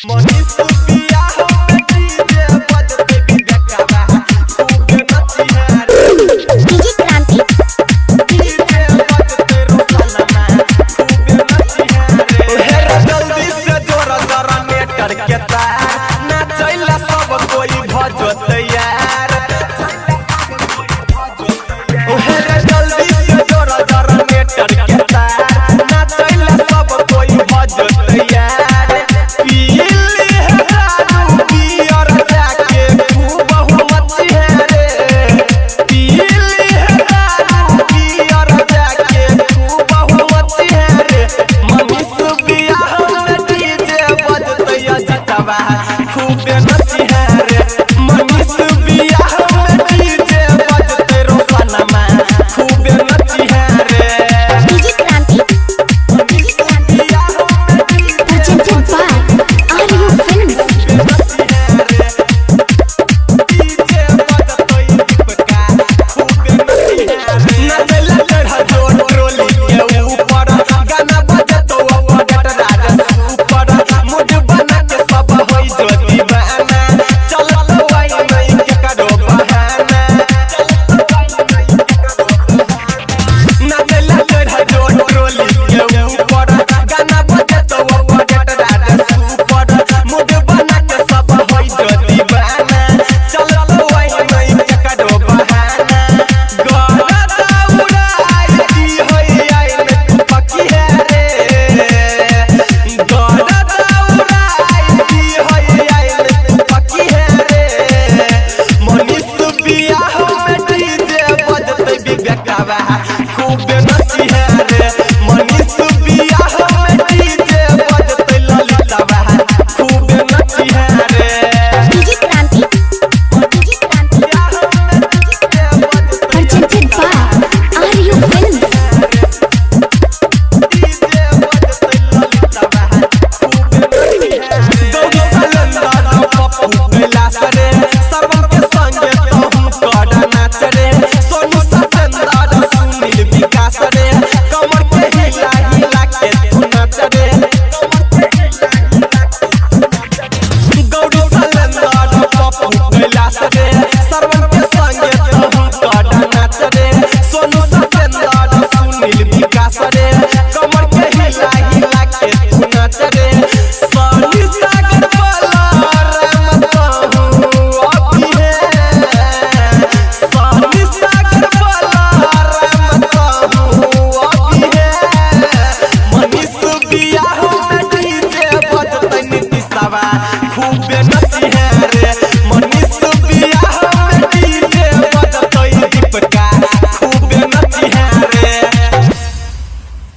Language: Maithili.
मनीष बियाह में डीजे बजते विवेकवा खूबे नची है रे। डीजे क्रांति, डीजे बजते रोशनमा खूबे नची है रे। हे रे जल्दी से जोर जनरेटर के तार, नाचैला सब कोई भजत यार। हे रे जल्दी से जोर जनरेटर के तार, नाचैला सब कोई भजत यार। पीली है दारू पियर जाके खूब मची है रे। पीली है दारू पियर जाके खूब मची है रे। मनीष बियाह में डीजे बजते अजितवा खूबे नची है रे। मनीष बियाह में डीजे बजते रोशनमा खूबे नची है रे। डीजे क्रांति, डीजे क्रांति। बियाह में DJ Presented by RU Films. नची है रे। डीजे बजते दीपका खूबे नची है रे। नाचैला चढ़ा जोर ट्रोली के ऊपर, गाना बजतो अपडेट राज सुपर। मूड बना के सब होई जो दीवाना, चलत why नहीं के करो बहाना। नाचैला चढ़ा जोर ट्रोली के ऊपर, गाना बजतो अपडेट राज सुपर। मूड बना के सब होई जो दीवाना, चलत why नहीं के करो बहाना। गाना दौड़ाई दी होई आई में तू पकी है रे। गाना दौड़ाई दी होई आई में तू पकी है रे। मनीष बियाह में डीजे बजते विवेकवा खूबे नची है रे। मनीष बियाह में डीजे बजते ललितवा खूबे नची है रे। डीजे क्रांति, डीजे क्रांति। बियाह में डीजे बजते Presented by RU Films. DJ बजते ललितवा खूबे नची है रे। गौरी सलंदर पप्पू कैलाश रे, सरवन के संगे तहु कड़ा नाच रे। सोनू सतेंद्र सुनील विकास रे, कमर के हिला हिला के तू नाच रे। गौरी सलंदर पप्पू कैलाश रे, सरवन के संगे तहु कड़ा नाच रे। सोनू सतेंद्र सुनील विकास रे, कमर के हिला हिला के तू नाच रे। सोनी सागर बलराम तहु अभी है। सोनी सागर बलराम तहु अभी है। मनीष बियाह में डीजे बजते नीतीशवा खूबे नची है।